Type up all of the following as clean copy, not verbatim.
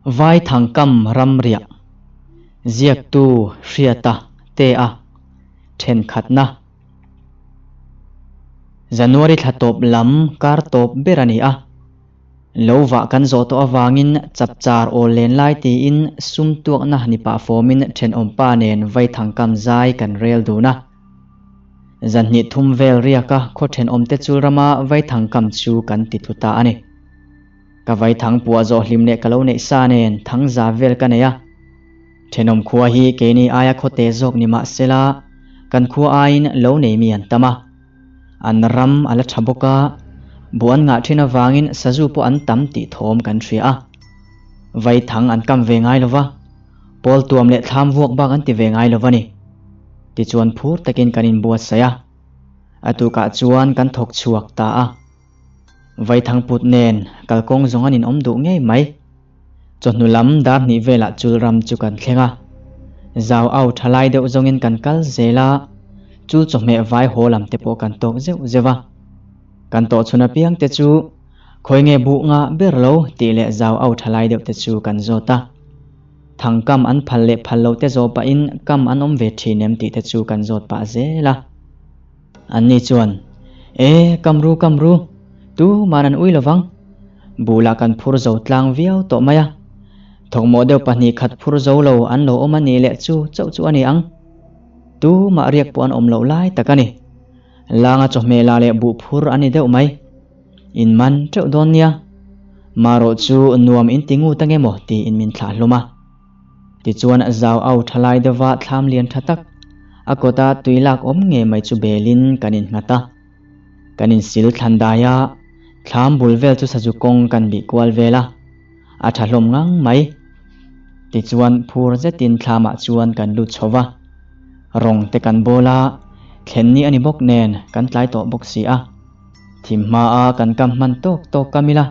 Vaithangkam ramriah ziaktu Hriata te-a thenkhatna. January thla tawp lam kar tawp ber a ni a. Lo vah kan zawh tawh avangin chapchar awl len lai tiin sum tuakna ni pah fawmin thenawmpa nen Vaithangkam zai kan rel dun a. Zanhnih thum vel riaka khaw thenawmte chul rama Vaithangkam chu kan ti tlu ta a ni. Ka vai thang puah zawh hlim leh ka lo neih sa nen thang za vel ka nei a. Thenawm khua hi keini aia khawte zawk ni mah sela kan khua aiin lo nei mi an tam a. An ram a la tha bawk a, buh an ngah thin avangin sazu pawh an tam tih thawm kan hria a. Vai thang an kam ve ngai lo va, pawl tuam leh thlam vuak bak an ti ve ngai lo va ni. Tichuan phur takin kan inbuatsaih a, a tukah chuan kan thawk chhuak ta a. Vaithangput nen kalkawng zawng an inawm duh ngei mai. Chawhnu lam dar hnih velah chul ram chu kan thleng a. Zau au tha lai deuh zawngin kan kal zel a, chul chawhmeh vai haw lam te pawh kan tawk zeuh zeuh a. Kan tawh chhun apiang te chu khawi nge buh ngah ber lo tih leh zau au tha lai deuh te chu kan zawt a. Thangkam an phal leh phal lo te zawh pahin kam an awm ve thin em tih te chu kan zawt pah zel a. Anni chuan, E, kam ru, kam ru, tu man an ui lovang. Bulah kan phur zo tlang viau tawh mai a. Thawkmawh deuh pahnih khat phur zo lo an lo awm a nih leh chu chauh chu a ni ang. Tu mah riak pawh an awm loh lai tak a ni. Langa chawhmeh la leh buh phur a ni deuh mai. In man teuh dawn nia. Marawh chu nuam in ti ngut ange maw tiin min thlah hlawm a. Tichuan zau au tha lai deuha thlam lian tha tak, a kawta tui lak awm ngei mai chu belin kan innghat a. Kan insil thlan dai a, thlam bul vel chu sazu kawng kan bih kual vel a, a tha hlawm ngang mai. Tichuan phur zetin thlamah chuan kan lut chho va, rawng te kan bawl a, thlen ni a ni bawk nen kan tlai tawh bawk si a. Thim hmaa kan kam hman tawk tawk kam ila,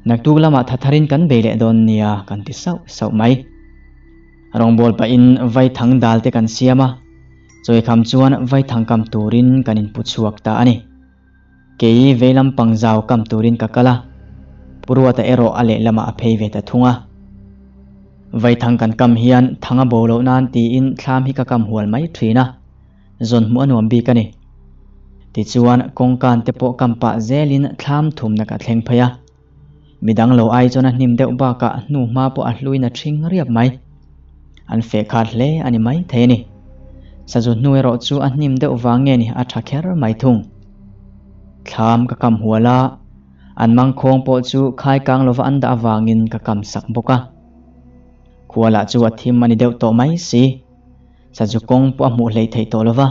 naktuk lamah tha tharin kan bei leh dawn nia kan ti sauh sauh mai. Rawngbâwl pahin vaithang dal te kan siam a, chawikham chuan vaithang kam turin kan inpu chhuak ta a ni. Kei veilam pang zau kam turin ka kal a, Pu Ruata erawh a lehlamah a phei ve ta thung a. Vaithang kan kam hian thang a bo loh nan tiin thlam hi ka kam hual mai thin a. Zawn hmuh a nuam bik a ni. Tichuan, kawngkan te pawh kam pah zelin thlam thumna ka thleng phei a. Midang lo ai chuan a hnim deuh bakah hnu hma pawh a hluin a ṭhing riap mai. An feh khat hle a ni mai thei a ni. Sazu hnu erawh chu a hnim deuh vang nge ni a ṭha kher mai thung. Thlam ka kam hual a, an mangkhawng pawh chu khaikang lova an dah avangin ka kam sak bawk a. Khualah chu a thim a ni deuh tawh mai si. Sazu kawng pawh a hmuh hleih theih tawh lova,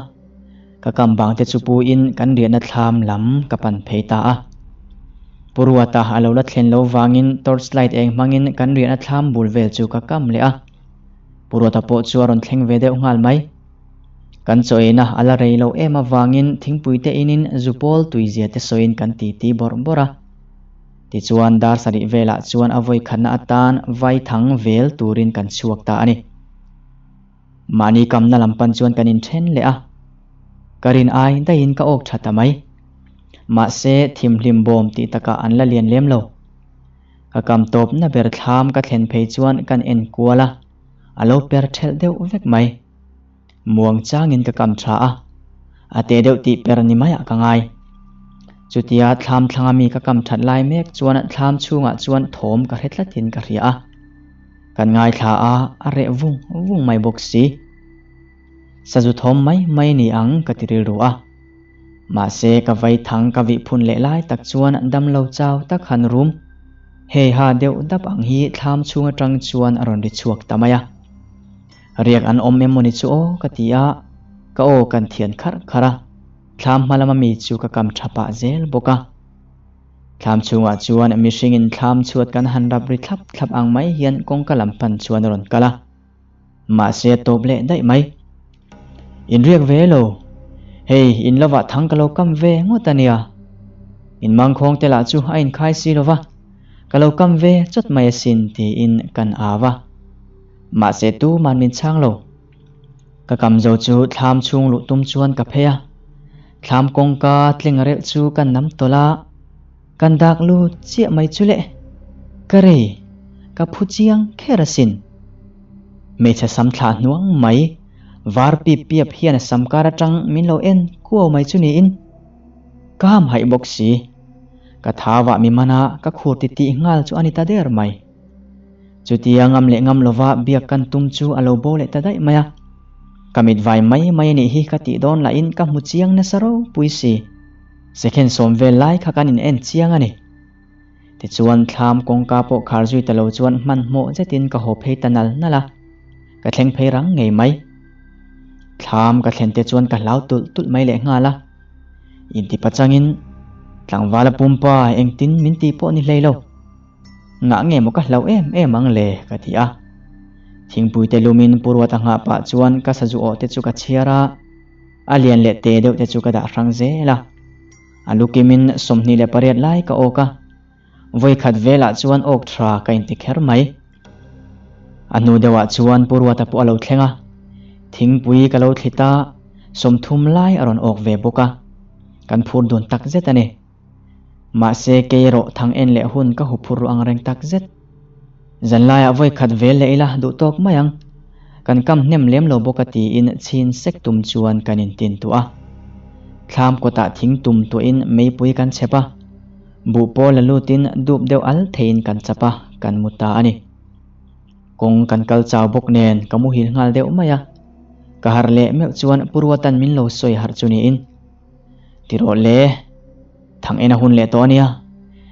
ka kam bang te chu puin kan riahna thlam lam ka pan phei ta a. Pu Ruata a lo la thlen lo vangin torch light eng hmangin kan riahna thlam bul vel chu ka kam leh a. Pu Ruata pawh chu a rawn thleng ve deuh nghal mai. Kan chaw eina a la rei lo em avangin thingpui te inin zupawl tuizia te sawiin kan titi bawrh bawrh a. Tichuan dar sarih velah chuan a vawikhatna atan vaithang vel turin kan chhuak ta a ni. Mahni kamna lam pan chuan kan inthen leh a, ka rin ai daihin ka awk tha ta mai. Mahse, thimhlim bawm tih takah an la lian lem lo. Ka kam tawpna ber thlam ka thlen phei chuan kan en kual a, a lo per thelh deuh vek mai. Muang changin ka kam tha a, a te deuh tih per ni maiah ka ngai. Chutia thlam thlanga mi ka kam that lai mek chuan thlam chhungah chuan thawm ka hre tlatin ka hria a. Kan ngaithla a, a reh vung vung mai bawk si. Sazu thawm mai mai ni ang ka ti rilru a. Mahse ka vai thang ka vih phun leh lai tak chuan damlo chau tak han rum. Hei ha deuh dap ang hi thlam chhung atang chuan a rawn ri chhuak ta mai a. Riak an awm em mawni chu aw ka ti a, ka aw kan thian kharh kharh a. Thlam hma lama mi chu ka kam tha pah zel bawk a. Thlam chhungah chuan mihringin thlam chhuat kan han rap ri thlap thlap ang mai hian kawngka lam pan chuan a rawn kal a. Mahse a tawp leh daih mai. In riak ve lo. Hei in lovah thang ka lo kam ve ngawt a nia. In mangkhawng te lah chu a inkhai si lo va, ka lo kam ve chawt mai asin tiin kan au a. Mahse tuman min chhang lo. Ka kam zo chu thlam chhung luh tum chuan ka phei a. Thlam kawngka tling reuh chu kan nam tawlh a, kan dak lut chiah mai chu le. Ka rei. Ka phu chiang kher asin. Hmeichhe sam thlah hnuang mai, var pip piap hian a sam kar atang min lo en kuau mai chu niin. Ka ham haih bawk si. Ka thauah mi mana ka khur ti tih nghal chu a ni ta der mai. Chutia ngam leh ngam lova biak kan tum chu a lo bo leh ta daih mai a. Ka mit vai mai mai a nih hi ka tih dawn lahin ka hmu chiang nasa ropui si. Second sawm vel lai kha kan in en chiang a ni. Tichuan thlam kawngka pawh khar zui ta lo chuan hmanhmawh zetin ka haw phei ta nal nal a, ka thleng phei rang ngei mai. Thlam ka thlen te chuan ka hlau tulh tulh mai leh nghal a. Inti pachangin tlangvala pumpa engtin min tih pawh ni hlei lo. Ngah nge maw ka hlauh em em ang le ka ti a. Thingpui te lumin Pu Ruata nghah pah chuan ka sazu awh te chu ka chhiar a, a lian leh te deuh te chu ka dah hrang zel a. A lu kimin 28 lai ka awk a, vawi khat velah chuan awk tha ka inti kher mai. A hnu deuhah chuan Pu Ruata pawh a lo thleng a, thingpui ka lo thlit a, 30 lai a rawn awk ve bawk a, kan phur dun tak zet a ni. Mahse kei erawh thang en leh hun ka hu phur ang reng tak zet. Zanlaiah vawi khat vel leh ila duh tawk mai ang. Kan kam hnem lem lo bawk a tiin chhin sek tum chuan kan intin tuah a. Thlam kawtah thing tum tuahin meipui kan chhep a, buh pawl la lutin dup deuh al theiin kan chap a, kan mu ta a ni. Kawng kan kal chau bawk nen ka muhil nghal deuh mai a. Ka harh leh meuh chuan Pu Ruatan min lo sawi harh chu niin. Ti rawh le, thang en a hun leh tawh a nia.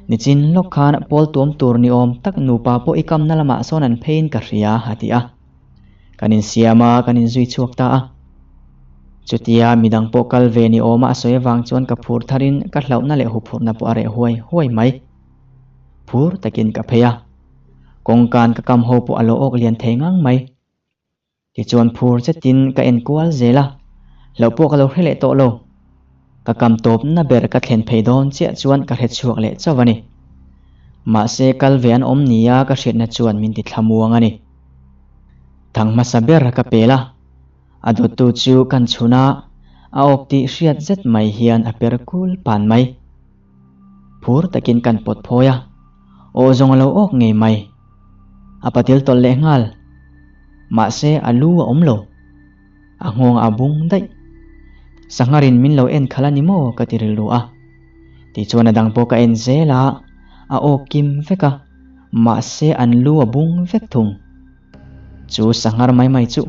Nichin lawk khan pawl tuam tur ni awm tak nupa pawh i kamna lamah sawn an pheiin ka hria a ti a. Kan insiam a, kan inzui chhuak ta a. Chutia midang pawh kal ve ni awma a sawi avang chuan ka phur tharin ka hlauhna leh huphurhna pawh a reh huai huai mai. Phur takin ka phei a. Kawngkan ka kam ho pawh a lo awk lian thei ngang mai. Tichuan phur zetin ka en kual zel a, hlauh pawh ka lo hre leh tawh lo. Ka kam tawpna ber ka thlen phei dawn chiah chuan ka hre chhuak leh chauh a ni. Mahse kal ve an awm nia ka hriatna chuan min ti thlamuang a ni. Thang hmasa ber ka pel a, a dawttu chu kan chhun a, a awk tih hriat zet mai hian a per kul pan mai. Phur takin kan pawt phawi a, aw zawng a lo awk ngei mai. A patil tawlh leh nghal. Mahse a lu a awm lo. A nghawng a bung daih. Sangharin min lo en khalh a ni maw ka ti rilru a. Tichuan a dang pawh ka en zel a, a awk kim vek a, mahse an lu a bung vek thung. Chu sanghar mai mai chu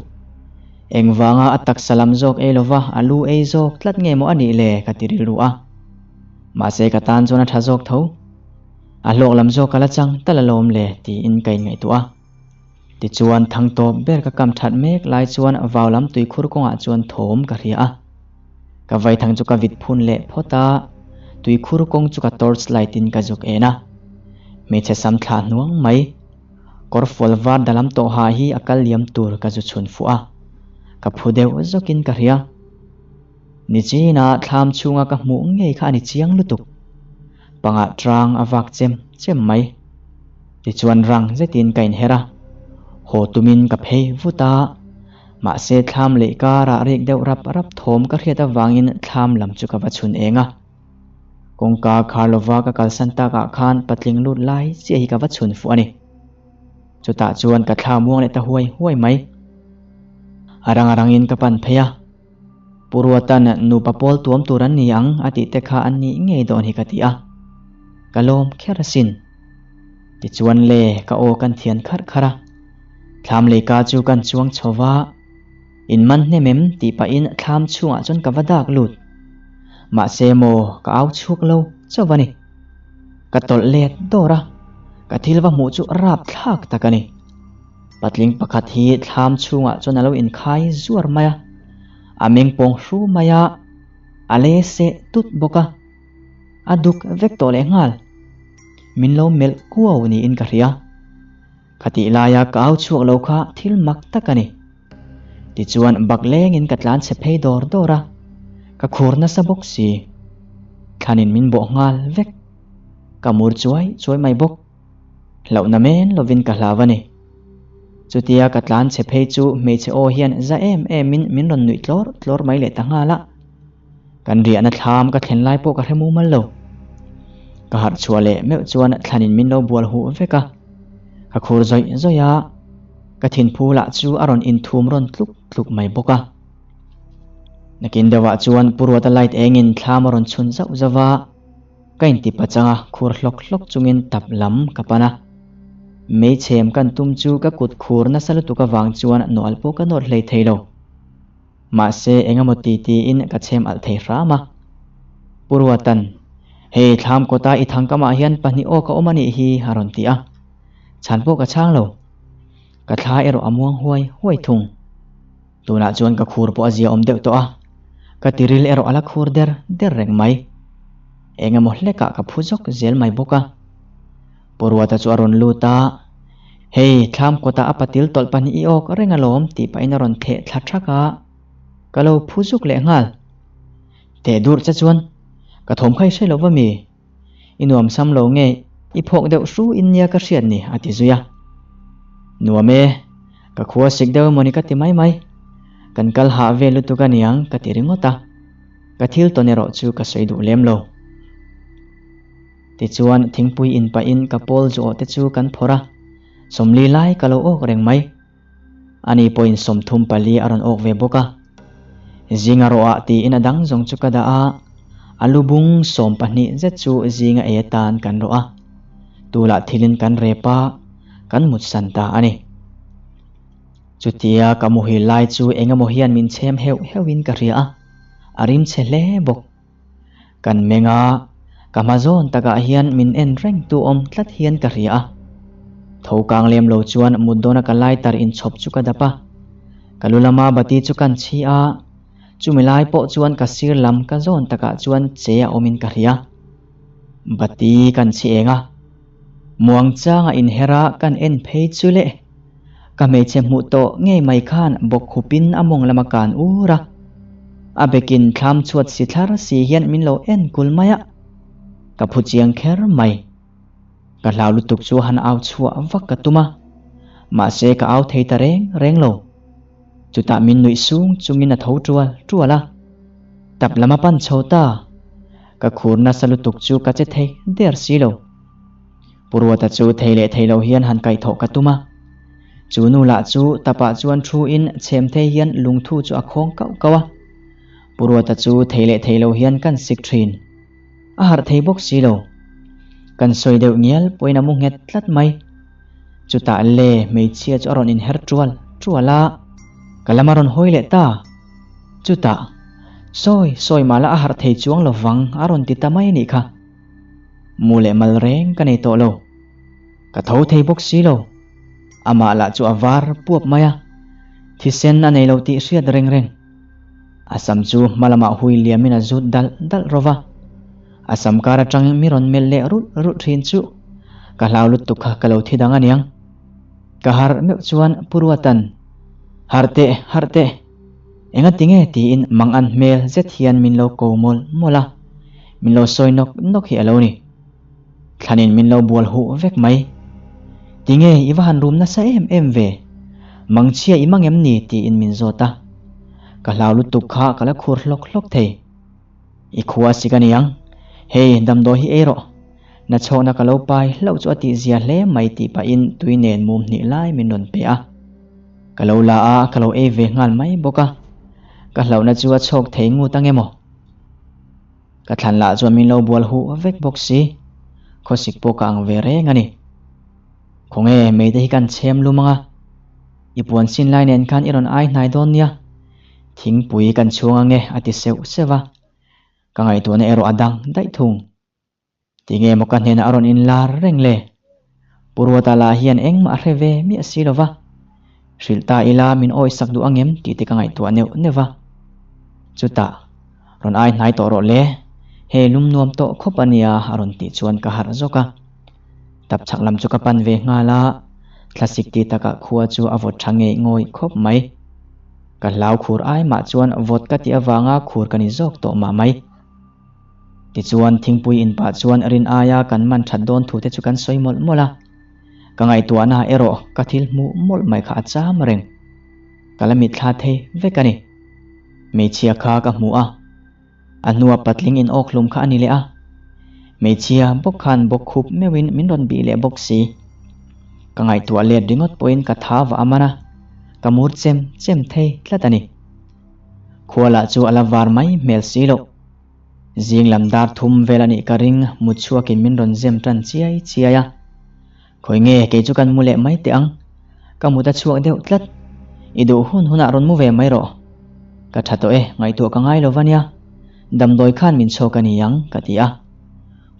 engvanga a taksa lam zawk ei lova a lu ei zawk tlat nge maw a nih le ka ti rilru a. Mahse ka tan chuan a tha zawk tho. A hlawk lam zawk ka la chang tal alawm le tiin ka inngaihtuah a. Tichuan thang tawp ber ka kam that mek lai chuan vau lam tuikhur kawngah chuan thawm ka hria a. Ka vaithang chu ka vit phun leh phawt a, tuikhur kawng chu ka torch light in ka zuk en a. Hmeichhe sam thlah hnuang mai. Kawr fual var dalam tawh ha hi a kal liam tur ka zu chhun fuh a, ka phu deuh zawkin ka hria. Nichina thlam chhunga ka hmuh ngei kha a ni chiang lutuk. Pangah trang a vak chem chem mai. Tichuan rang zetin ka inher a, haw tumin ka phei vut a, mahse thlam leh karah rik deuh rap rap thawm ka hriat avangin thlam lam chu ka va chhun eng a. Kawngka khar lova ka kalsan takah khan patling lut lai chiah hi ka va chhun fuh a ni. Chutah chuan ka thla muang leh ta huai huai mai. A rang a rangin ka pan phei a. Pu Ruatan nupa pawl tuam tur an ni ang a tih te kha an nih ngei dawn hi ka ti a. Ka lawm kher asin. Tichuan le ka aw kan thian kharh kharh a. Thlam leika chu kan chuang chho va. In man hnem em tih pahin thlam chhungah chuan ka va dak lut. Mahse maw ka au chhuak lo chauh a ni. Ka tawlh let dawr a, ka thil va hmuh chu rap thlak tak a ni. Patling pakhat hi thlam chhungah chuan a lo inkhai zuar mai a, a meng pawng hru mai a, a le seh tut bawk a, a duk vek tawh leh nghal. Min lo melh kuau niin ka hria. Khatih laia ka au chhuak lo kha thil mak tak a ni. Tichuan bak lengin ka tlan chhe phei dawr dawr a, ka khur nasa bawk si. Thlanin min bawh nghal vek. Ka mur chuai chuai mai bawk. Hlauhna men lovin ka hlau a ni. Chutia ka tlan chhe phei chu hmeichhe aw hian za em emin min rawn nuih tlawr tlawr mai leh ta nghal a. Kan riahna thlam ka thlen lai pawh ka hre mumal lo. Ka harh chhuah leh meuh chuan thlanin min lo bual huh vek a. Ka khur zawih zawih a, ka thinphu lah chu a rawn inthum rawn tluk tluk mai bawk a. Nakin deuhah chuan Pu Ruata light engin thlam a rawn chhun zauh zauh a, ka inti pachang a, khur hlawk hlawk chungin tap lam ka pan a. Meichhem kan tum chu ka kut khur nasa lutuk avang chuan nawlh pawh ka nawt hlei thei lo. Mahse engemaw ti tiin ka chhem alh thei hram a. Pu Ruatan, Hei thlam kawta i thangkamah hian pahnih aw ka awm a nih hi a rawn ti a. Chhan pawh ka chhang lo. Ka thla erawh a muang huai huai thung. Tunah chuan ka khur pawh a zia awm deuh tawh a, ka tiril erawh a la khur der der reng mai. Engemaw hlekah ka phu zawk zel mai bawk a. Pu Ruata chu a rawn lut a, Hei, thlam kawtah a patil tawlh pahnih i awk reng alawm tih pahin a rawn theh thla thak a, ka lo phu zuk leh nghal. Teh durh che chuan, ka thawm kha i hre lo va mi? I nuam sam lo nge i phawk deuh hru in nia ka hriat ni a ti zui a. Nuam e, ka khua sik deuh emawni ka ti mai mai. Kan kal hah vel lutuk a niang ka ti ringawt a. Ka thil tawn erawh chu ka sawi duh lem lo. Tichuan thingpui in pahin ka pawl zawh te chu kan phawrh a, 40 lai ka lo awk reng mai. Ani pawhin 34 a rawn awk ve bawk a. Zinga rawhah tiin a dang zawng chu ka dah a, a lu bung 12 zet chu zinga ei atan kan rawh a. Tulah thilin kan rep a, kan mutsan ta a ni. Chutia ka muhil lai chu engemaw hian min chhem heuh heuhin ka hria a, a rim chhe hle bawk. Kan meng a, ka hma zawn takah hian min en reng tu awm tlat hian ka hria a. Tho kang lem lo chuan mut dawna ka lighter inchhawp chu ka dap a. Ka lu lama bati chu kan chhi a, chumi lai pawh chuan ka sir lam ka zawn takah chuan che a awmin ka hria. Bati kan chhi eng a, muangchanga inher a kan en phei chu le. Ka hmeichhe hmuh tawh ngei mai khan bawk khupin a mawng lama kan ur a. A bekin thlam chhuat si thlar si hian min lo en kul mai a. Ka phu chiang kher mai. Ka hlau lutuk chu han au chhuah vak ka tum a. Mahse ka au thei ta reng reng lo. Chutah min nuih sung chungin a tho tual tual a. Tap lam a pan chho ta. Ka khur nasa lutuk chu ka che thei der si lo. Pu Ruata chu thei leh thei lo hian han kaihthawh ka tum a. Chu nu lah chu tapah chuan thu in chhem thei hian lungthu chu a khawng kauh kauh a. Pu Ruata chu thei leh thei lo hian kan sik thin. A harh thei bawk si lo. Kan sawi deuh ngial pawhin a mu nghet tlat mai. Chutah le hmeichhia chu a rawn inher tual tual a, ka lam a rawn hawi leh ta. Chutah, Sawi, sawi mahla a harh thei chuang lovang a rawn ti ta mai a nih kha. Mu leh mal reng ka nei tawh lo. Ka tho thei bawk si lo. Amah lah chu a var puap mai a, thisen a nei lo tih hriat reng reng. A sam chu hma lamah hui liamin a zut dalh dalh rawh va. A sam kar atang mi rawn melh leh rulh rulh thin chu ka hlau lutuk kha ka lo thi dang aniang. Ka harh meuh chuan Pu Ruatan, Harh teh, harh teh. Engati nge tiin mangan hmel zet hian min lo ko mawlh mawlh a, min lo sawi nawk nawk hi a lo ni. Thlanin min lo bual huh vek mai. Tinge i va han rum nasa em em ve? Mangchhia i mang em ni? tiin min zawt a. Ka hlau lutuk kha ka la khur hlawk hlawk thei. I khua sik a niang. Hei, damdawi hi ei rawh. Nachhawkna ka lo pai hlauh chu a tihzia hle mai tih pahin tui nen mum hnih lai min rawn pe a. Ka lo la a, ka lo ei ve nghal mai bawk a. Ka hlauhna chu a chhawk thei ngut ang emaw? Ka thlan lah chuan min lo bual huh vek bawk si. Khawsik pawh ka ang ve reng a ni. Khawnge meite hi kan chhem lum ang a. I puan sin lai nen khan i rawn ai hnai dawn nia. Thingpui kan chhung ang e a ti seuh seuh a. Ka ngaihtuahna erawh a dang daih thung. Tinge maw ka hnenah a rawn inlar reng le? Pu Ruata lah hian engmah a hre ve miah si lo va. Hrilh ta ila min awisak duh angem tih te ka ngaihtuah neuh neuh va. Chutah, rawn ai hnai tawh rawh le, hei lum nuam tawh khawp a nia a rawn tih chuan ka harh zawk a. Tapchhak lam chu ka pan ve nghal a, thlasik ti takah khua chu a vawt tha ngei ngawih khawp mai. Ka hlau khur ai mah chuan vawt ka tih avanga khur ka ni zawk tawh mah mai. Tichuan, thingpui in pah chuan rin aia kan man that dawn thu te chu kan sawi mawlh mawlh a. Ka ngaihtuahna erawh ka thil hmuh mawlh mai kha a cham reng. Ka la mitthla thei vek a ni. Hmeichhia kha ka hmu a, a hnua patling in awk hlum kha a ni leh a. Hmeichhia bawk khan bawk khup meuhin min rawn bih leh bawk si. Ka ngaihtuah let ringawt pawhin ka tha vah a man a, ka mur chem chem thei tlat a ni. Khua lah chu a la var mai hmel si loh. Zing lam dar thum vel a nih ka ring, mut chhuakin min rawn zem tan chiai chiai a. Khawi nge kei chu kan mu leh mai teh ang, ka mut a chhuak deuh tlat. I duh hun hunah rawn mu ve mai rawh. Ka tha tawh e, ngaihtuah ka ngai lo va nia. Damdawi khan min chhawk a ni ang, ka ti a.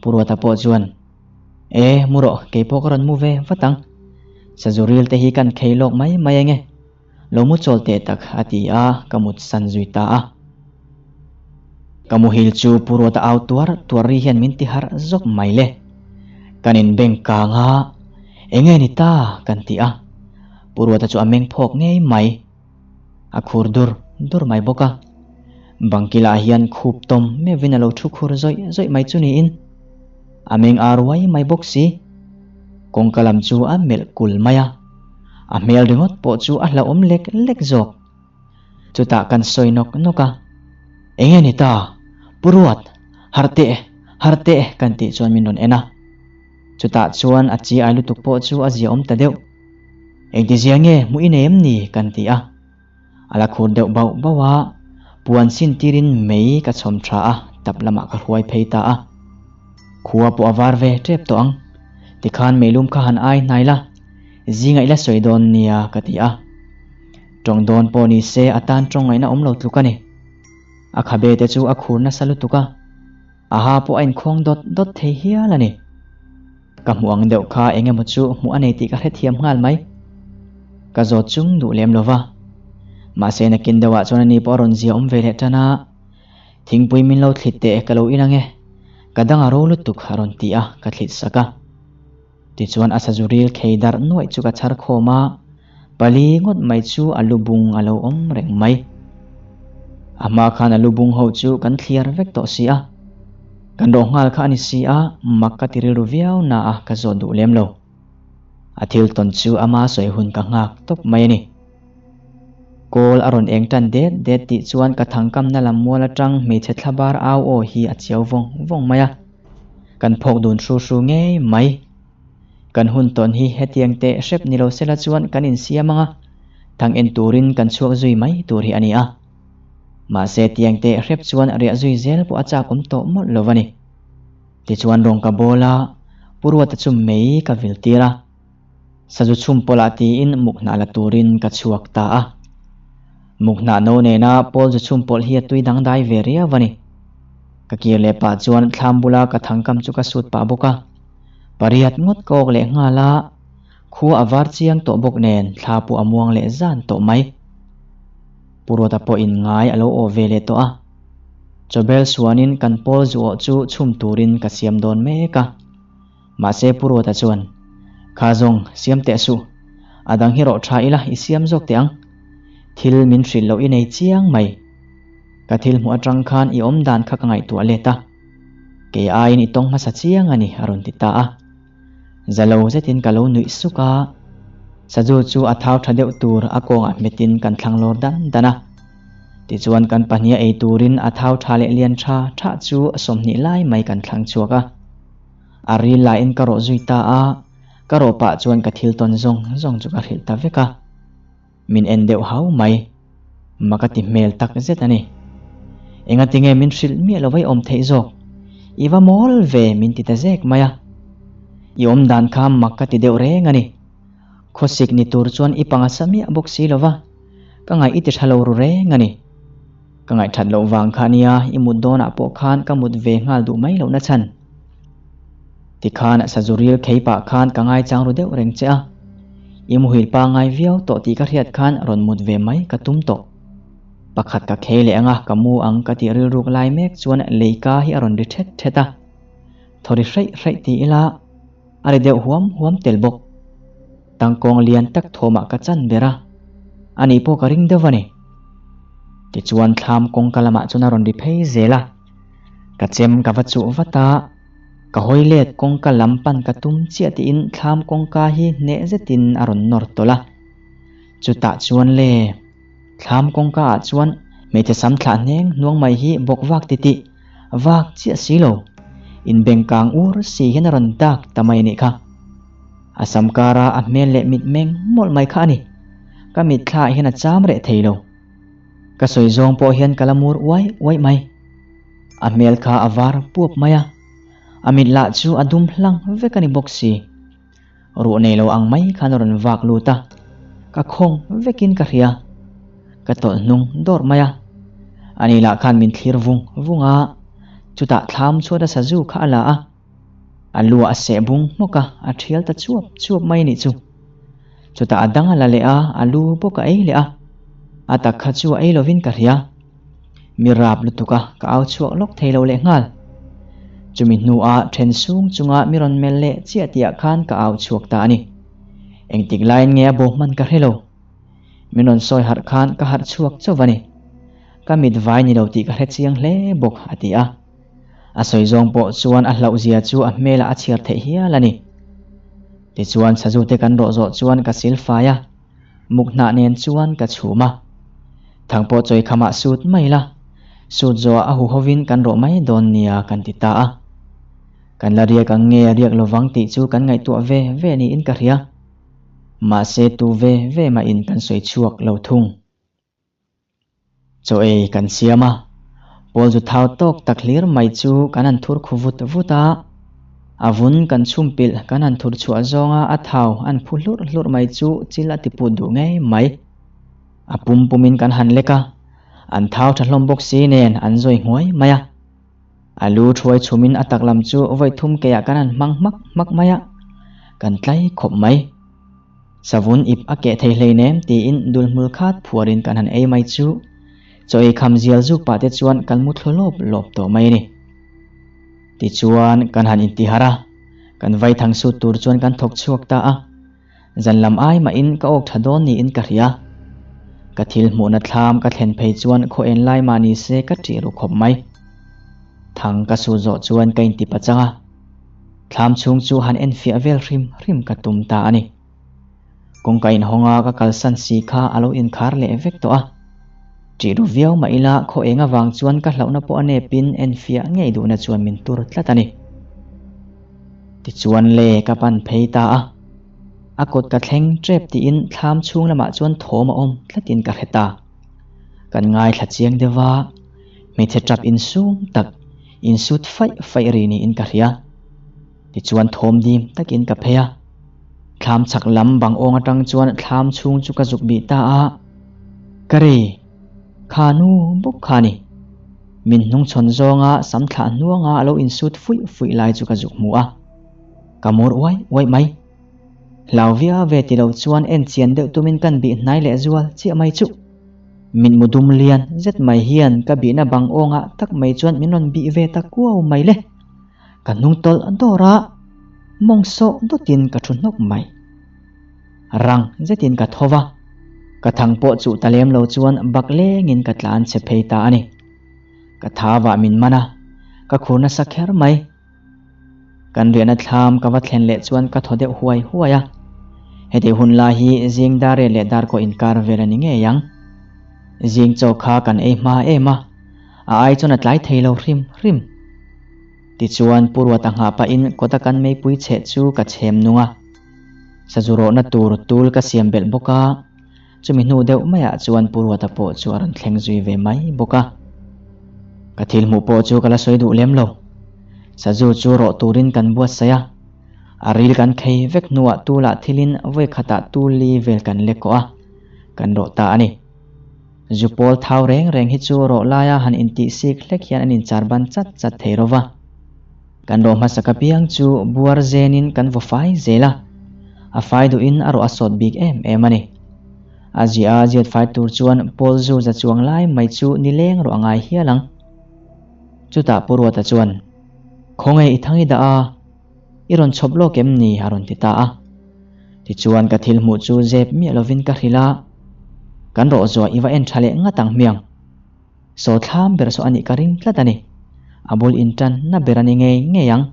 Pu Ruata pawh chuan, E, mu rawh, kei pawh ka rawn mu ve vat ang. Sazu ril te hi kan khei lawk mai mai enge. Lo mu chawl teh tak, a ti a, ka mut san zui ta a. Ka muhil chu Pu Ruata au tuar tuar ri hian min ti harh zawk mai le. Kan inbeng kang a, Enge ni ta? kan ti a. Pu Ruata chu a meng phawk ngei mai. A khur dur dur mai bawk a. Bangkilah hian khup tawm meuhin a lo thu khur zawih zawih mai chu niin a meng ar uai mai bawk si. Kawngka lam chu a melh kul mai a, a hmel ringawt pawh chu a hlauhawm lek lek zawk. Chutah kan sawi nawk nawk a, Enge ni ta? Pu Ruat, harh teh, harh teh kan tih chuan min rawn en a. Chutah chuan a chi ai lutuk pawh chu a ziaawm ta deuh. Engtizia nge hmuh i nei em ni? kan ti a. A la khur deuh bauh bauh a, puan sin tirin mei ka chhawm tha a, tap lamah ka hruai phei ta a. Khua pawh a var ve tep tawh ang. Tikhan meilum kha han ai hnai la, zinga i la sawi dawn nia ka ti a. Tawng dawn pawh ni se a tan tawng ngaihna awm lo tluk a ni. A khabe te chu a khur nasa lutuk a, a ha pawh a inkhawng dawt dawt thei hial a ni. Ka hmuh ang deuh kha eng emaw chu hmuh a nei tih ka hrethiam nghal mai. Ka zawt chung duh lem lo va. Mahse nakin deuhah chuan ani pawh a rawn zia awm ve leh tan a, Thingpui min lo thlit teh ka lo in ange, ka dang a ro lutuk a rawn ti a, ka thlit sak a. Tichuan a sazu ril khei darh nuaih chu ka chhar khawm a, pali ngawt mai chu a lu bung a lo awm reng mai. A hma khan a lu bung ho chu kan thliar vek tawh si a, kan rawh nghal kha a ni si a, mak ka ti rilru viau na a ka zawt duh lem lo. A thil tawn chu ama sawi hun ka nghak tawp mai a ni. Kawl a rawn eng tan det det tih chuan ka thangkamna lam mual atang hmeichhe thlabar au aw hi a chiau vawng vawng mai a. Kan phawk dun hru hru ngei mai. Kan hun tawn hi hetiang teh hrep ni lo sela chuan kan insiam ang a, thang en turin kan chhuak zui mai tur hi a ni a. Mahse tiang teh hrep chuan riah zui zel pawh a chak awm tawh mawlh lo a ni. Tichuan rawng ka bawl a, Pu Ruata chu mei ka vil tir a. Sazu chhum pawlah tiin mukhnah la turin ka chhuak ta a. Mukhnah no nena pawl zu chhum pawlh hi a tui dangdai ve riau a ni. Ka kir leh pah chuan thlam bula ka thangkam chu ka sut pah bawk a. Pariat ngawt ka awk leh nghal a, khua a var chiang tawh bawk nen thla pawh a muang leh zan tawh mai. Pu Ruata pawh in ngai a lo aw ve leh tawh a. Chawbel suanin kan pawl zu awh chu chhum turin ka siam dawn mek a. Mahse Pu Ruata chuan, Kha zawng, siam teh suh. A dang hi rawh tha ila i siam zawk teh ang. Thil min hrilh loh i nei chiang mai. Ka thil hmuh atang khan i awm dan kha ka ngaihtuah let a. Kei aiin i tawng hmasa chiang a ni, a rawn ti ta a. Za lo zetin ka lo nuih suk a. Sazu chu a thau tha deuh tur a kawngah hmetin kan thlang lawr dan dan a. Tichuan kan pahniha ei turin a thau tha leh lian tha tha chu 20 lai mai kan thlang chhuak a. A ril laiin ka rawh zui ta a, ka rawh pah chuan ka thil tawn zawng zawng chu ka hrilh ta vek a. Min en deuh hau mai. Mak a ti hmel tak zet a ni. Engatinge min hrilh miah lo vai awm theih zawk? I va mawl ve min ti ta zek mai a. I awm dan kha mak ka ti deuh reng a ni. Khawsik ni tur chuan i panga sa miah bawk si lo va, ka ngaih i ti tha lo ru reng a ni. Ka ngaihthat loh vang kha nia i mut dawnah pawh khan ka mut ve nghal duh mai lohna chhan. Tikhan sazu ril khei pah khan ka ngaichang ru deuh reng che a. I muhil pangai viau tawh tih ka hriat khan rawn mut ve mai ka tum tawh. Pakhat ka khei leh anga ka mu ang ka tih rilruk lai mek chuan leika hi a rawn ri thet thet a. Thaw ri hraih hraih ti ila a ri deuh huam huam tel bawk. Tangkawng lian tak thawmah ka chan ber a, ani pawh ka ring deuh a ni. Tichuan thlam kawngka lamah chuan a rawn ri phei zel a, ka chem ka va chuh vat a, ka hawi let kawngka lam pan ka tum chiah tiin thlam kawngka hi hneh zetin a rawn nawr tawlh a. Chutah chuan le, thlam kawngka ah chuan hmeichhe sam thlah hneng hnuang mai hi bawk vak titih vak chiah si lo, inbengkang ur si hian a rawn dak ta mai a nih kha. A sam kara a hmel leh mitmeng mawlh mai kha a ni. Ka mitthlaah hian a cham reh thei lo. Ka sawi zawng pawh hian ka la mur uai uai mai. A hmel kha a var puap mai a, a mit lah chu a dum hlang vek a ni bawk si. Ruh nei lo ang mai khan a rawn vak lut a, ka khawng vekin ka hria. Ka tawlh hnung dawrh mai a, ani lah khan min thlir vung vung a, chutah thlam chhuat a sazu kha a la a, a lu ah a seh bung hmawk a, a thial ta chuap chuap mai a nih chu. Chutah a dang a la leh a, a lu bawk a ei leh a, a tak kha chu a ei lovin ka hria. Mi rap lutuk a, ka au chhuak lawk thei lo leh nghal. Chumi hnuah then sung chunga mi rawn melh leh chiah tihah khan ka au chhuak ta a ni. Engtik laiin nge a bo hman ka hre lo. Min rawn sawi harh khan ka harh chhuak chauh a ni. Ka mit vai ni lo tih ka hre chiang hle bawk, a ti a. A sawi zawng pawh chuan a hlauhzia chu a hmelah a chhiar theih hial a ni. Tichuan sazute kan rawh zawh chuan ka silfai a. Muk hnah nen chuan ka chhum a. Thang pawh chawi khamah sut mai la, sut zawhah a hu hovin kan rawh mai dawn nia kan ti ta a. Kan la riak ang nge riak lovang tih chu kan ngaihtuah ve ve niin ka hria. Mahse tu ve ve mahin kan sawi chhuak lo thung. Chaw ei kan siam a, pawl zu thau tawk tak hlir mai chu kan han thur khu vut vut a, a vun kan chhum pilh kan han thur chhuah zawnga a thau an phu hlurh hlurh mai chu chil a ti put duh ngei mai. A pum pumin kan han lek a, an thau tha hlawm bawk si nen an zawi nghuai mai a. A lu thuai chhumin a tak lam chu vawi thum keiah kan han hmang hmak hmak mai a, kan tlai khawp mai. Savun ip a keh thei hleinem tiin dulhmul khat phuarin kan han ei mai chu chaw ei kham zial zuk pah te chuan kan mu thlu lawp lawp tawh mai a ni. Tichuan kan han intiharh a, kan vaithang sut tur chuan kan thawk chhuak ta a. Zan lam ai mahin ka awk tha dawn niin ka hria. Ka thil hmuhna thlam ka thlen phei chuan khaw en lai mah ni se ka ṭih ru khawp mai. Thang ka sut zawh chuan ka inti pachang a. Thlam chhung chu han en fiah vel hrim hrim ka tum ta a ni. Kawngka inhawnga ka kalsan si kha a lo inkhar leh vek tawh a. Ṭih ru viau mah ila khaw eng avang chuan ka hlauhna pawh a nepin en fiah ngei duhna chuan min tur tlat a ni. Tichuan le ka pan phei ta a, a kut ka thleng ṭep tiin thlam chhung lamah chuan thawm a awm tlatin ka hre ta. Kan ngaithla chiang deuh a, hmeichhe ṭap insum tak, insut faih faih ri niin ka hria. Tichuan thawm dim takin ka phei a, thlam chhak lam bang awng aṭang chuan thlam chhung chu ka zuk bih ta a, Ka rei, kha nu bawk kha ni. Min hnungchhawn zawnga sam thlah hnuanga a lo insut fuih fuih lai chu ka zuk hmu a, ka mur uai uai mai. Hlau via ve ti lo chuan en chian deuh tumin kan bih hnai leh zual chiah mai chuh. Mitmu dum lian zet mai hian ka bihna bang awngah tak mai chuan min rawn bih ve ta kuau mai le. Ka hnung tawlh dawr a, mawng sawh dawtin ka thu hnawk mai. Rang zetin ka tho va, ka thang pawh chuh ta lem lo chuan bak lengin ka tlan chhe phei ta a ni. Ka thavah min man a, ka khur nasa kher mai. Kan riahna thlam ka va thlen leh chuan ka thaw deuh huai huai a. Heti hun lai hi zing dar riat leh dar kaw inkar vel a ni ngei ang. Zing chaw kha kan ei hma em a, a ai chuan a tlai thei lo hrim hrim. Tichuan Pu Ruata nghah pahin kawta kan meipui chheh chu ka chhem nung a. Sazu rawhna tur tul ka siam belh bawk a, chumi hnu deuh maiah chuan Pu Ruata pawh chu a rawn thleng zui ve mai bawk a. Ka thil hmuh pawh chu ka la sawi duh lem lo. Sazu chu rawh turin kan buatsaih a, a ril kan khei vek hnuah tulah thilin vawi khatah tul li vel kan lek kawh a, kan rawh ta a ni. Zu pawl thau reng reng hi chu rawh laia han intih sik hlek hian an inchar ban chat chat thei ro va. Kan rawh hmasa ka piang chu buar zenin kan vaw fai zel a, a fai duhin a rawh a sawt bik em em a ni. A zia a ziat fai tur chuan pawl zu za chuang lai mai chu nileng rawh a ngai hial ang. Chutah Pu Ruata chuan, Khawnge i thang i dah a, i rawn chhawp lawk em ni? a rawn ti ta a. Tichuan ka thil hmuh chu zep miah lovin ka hrilh a, Kan rawh zuah i va en tha leh ngat ang hmiang. Saw thlam ber saw a nih ka ring tlat a ni. A bul intan na ber a ni ngei ngei ang.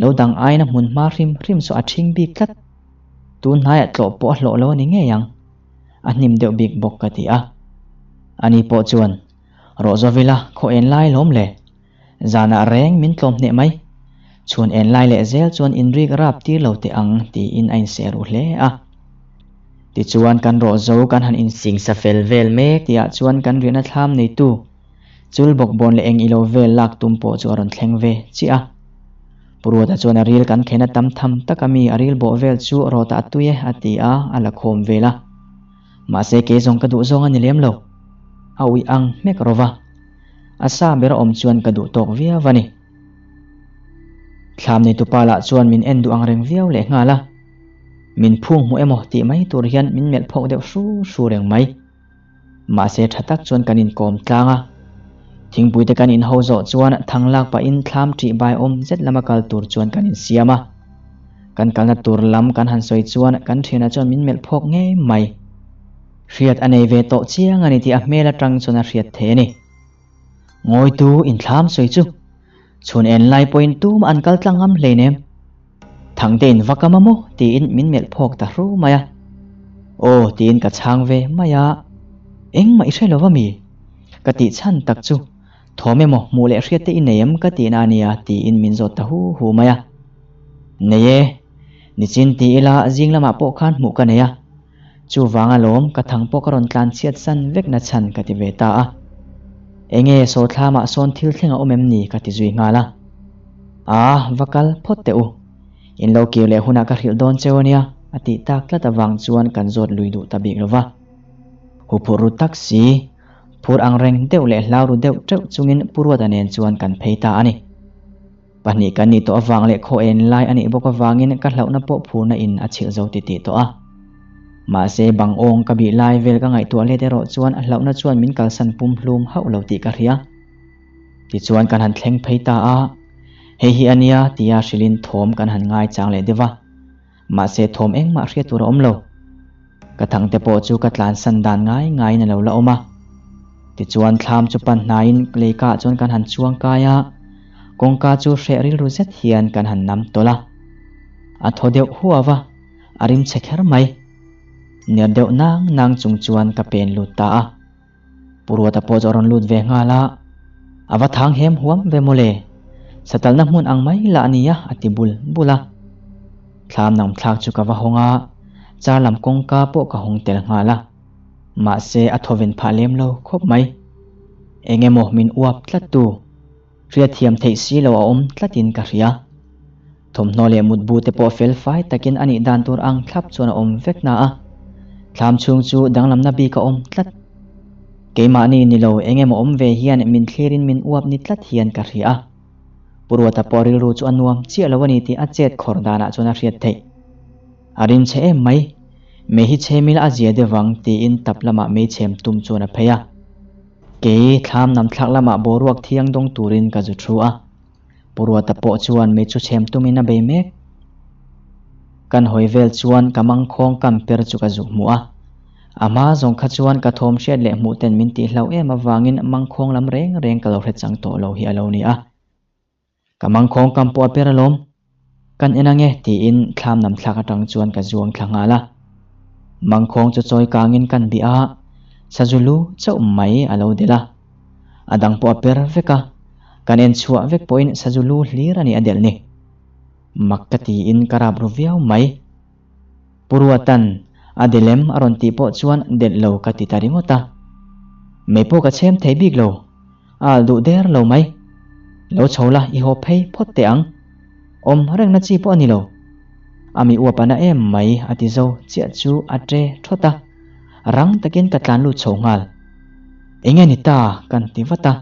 Lo dang aina hmun hma hrim hrim saw a ṭhing bik tlat. Tun hnaiah tlawh pawh a hlawh lo a ni ngei ang. A hnim deuh bik bawk ka ti a. Ani pawh chuan, Rawh zawvila khaw en lai lawm le. Zanah reng min tlawm hneh mai. Chhun en lai leh zel chuan inrik rap tir lo teh ang tiin a inseh ruh hle a. Tichuan kan rawh zo kan han insingsa fel vel mek tihah chuan kan riahna thlam neitu chul bawkbawn leh eng ilo vel lak tum pawh chu a rawn thleng ve chiah a. Pu Ruata chuan a ril kan khen a tam tham tak a mi a ril bawh vel chu rawtah a tui e a ti a, a la khawm vel a. Mahse kei zawng ka duh zawng a ni lem lo. A uih ang hmek rawva. A sa ber a awm chuan ka duh tawk viau a ni. Thlam neitupa lah chuan min en duh ang reng viau leh nghal a. Min phung hmu emaw tih mai tur hian min melh phawk deuh hru hru reng mai. Mahse tha tak chuan kan inkawm tlang a. Thingpuite kan inho zawh chuan thang lak pahin thlam ṭih bai awm zet lama kal tur chuan kan insiam a. Kan kalna tur lam kan han sawi chuan kan ṭhianah chuan min melh phawk ngei mai. Hriat a nei ve tawh chiang a ni tih a hmel aṭang chuan a hriat thei a ni. Ngawitu inthlam sawi chu chhun en lai pawhin tumah an kal tlang ngam hleinem. Thangte in va kam a maw tiin min melh phawk ta hru mai a. Aw tiin ka chhang ve mai a, engmah i hre lo va mi? Ka tih chhan tak chu thawm emaw hmuh leh hriat te i nei em ka tihna a nia tiin min zawt ta hu hu mai a. Nei e, nichin ti ila zing lamah pawh khan hmuh ka nei a. Chuvang alawm ka thang pawh ka rawn tlan chhiat san vek na chhan ka ti ve ta a. Enge sawthlamah sawn thil thleng a awm em ni ka ti zui nghal a. Aa va kal phawt teh u. In lo kir leh hunah ka hrilh dawn cheu ania a tih tak tlat avang chuan kan zawt lui duh ta bik lo va. Huphurh ru tak si, phur ang reng deuh leh hlau ru deuh teuh chungin Pu Ruata nen chuan kan phei ta a ni. Pahnih kan nih tawh avang leh khaw en lai a nih bawk avangin ka hlauhna pawh phurna in a chhilh zo titih tawh a. Mahse bang awng ka bih lai vel ka ngaihtuah let erawh chuan hlauhna chuan min kalsan pum hlum hauh lo tih ka hria. Tichuan kan han thleng phei ta a, hei hi a nia tia hrilhin thawm kan han ngaichang leh deuh a. Mahse thawm engmah hriat tur a awm lo. Ka thangte pawh chu ka tlansan dan ngai ngaiin a lo la awm a. Tichuan thlam chu pan hnaiin leikah chuan kan han chuang kai a, kawngka chu hreh rilru zet hian kan han nam tawlh a. A thaw deuh huau a, a rim chhe kher mai. Ner deuh nang nang chung chuan ka pen lut ta a. Pu Ruata pawh chu a rawn lut ve nghal a, A va thang hem huam ve mawle, satalna hmun ang mai lah a nia a ti bul bul a. Thlam namthlak chu ka va hawng a, char lam kawngka pawh ka hawng tel nghal a. Mahse a thawven phah lem lo khawp mai. Eng emaw min uap tlat tu, hriatthiam theih si lo a awm tlatin ka hria. Thawmhnaw leh mutbu te pawh fel fai takin a nih dan tur ang thlap chuan a awm vek na a, thlam chhung chu danglamna bik a awm tlat. Keimahni ni lo eng emaw awm ve hian min thlirin min uap ni tlat hian ka hria a. Pu Ruata pawh rilru chu a nuam chiah lo a ni tih a chet khawr danah chuan a hriat theih. A rin chhe em mai, mei hi chhem ila a zia deuh vang tiin tap lamah mei chhem tum chuan a phei a. Kei thlam namthlak lamah boruak thiang dawng turin ka zu thu a. Pu Ruata pawh chuan mei chu chhem tumin a bei mek. Kan hawi vel chuan ka mangkhawng kam per chu ka zuk hmuh a. A hma zawng kha chuan ka thawm hriat leh hmuh ten min tih hlauh em avangin mangkhawng lam reng reng ka lo hre chang tawh lo hi a lo ni a. Ka mangkhawng kam pawh a per alawm. Kan en ange tiin thlam nam thlak atang chuan ka zuang thla nghal a. Mangkhawng chu chawi kangin kan bih a, sazu lu chauh mai a lo delh a. A dang pawh a per vek a, kan en chhuah vek pawhin sazu lu hlir a ni a delh ni. Mak ka tiin ka rap ru viau mai. Pu Ruatan a delem a rawn tih pawh chuan delh lo ka ti ta ringawt a. Mei pawh ka chhem thei bik lo. A alh duh der lo mai. Lo chho la i haw phei phawt teh ang. Awm rengna chi pawh a ni lo. A mi uap a na em mai a ti zo chiah chu a ṭe ṭhawt a. Rang takin ka tlan lut chho nghal. Enge ni ta kan ti vat a.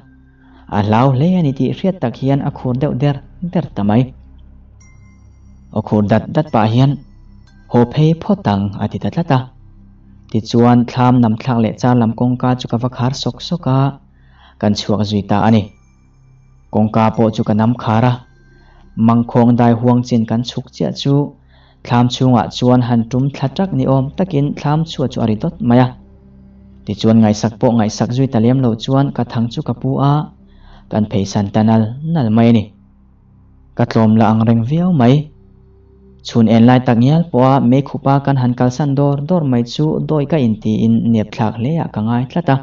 A hlau hle a ni tih hriat tak hian a khur deuh der der ta mai. Aw khur dat dat pah hian haw phei phawt ang a ti ta tlat a. Tichuan thlam nam thlak leh char lam kawngka chu ka va khar sawk sawk a, kan chhuak zui ta a ni. Kawngka pawh chu ka nam khar a, mangkhawng dai huang chin kan chhuk chiah chu thlam chhungah chuan han tum thla tak ni awm takin thlam chhuah chu a ri dawt mai a. Tichuan ngaihsak pawh ngaihsak zui ta lem lo chuan ka thang chu ka pu a, kan pheisan ta nal nal mai a ni. Ka tlawm la ang reng viau mai. Chhun en lai tak ngial pawha mei khupa kan han kalsan dawr dawr mai chu dawi ka intiin nep thlak hle ah ka ngai tlat a.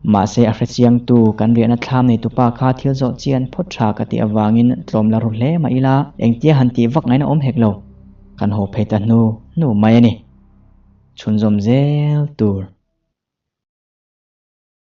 Mahse a hrechiangtu kan riahna thlam neitupa kha thil zawh chian phawt tha ka tih avangin tlawm la ru hle mah ila engtia han tih vak ngaihna awm hek lo. Kan haw phei ta hnu hnu mai a ni. Chhunzawm zel tur.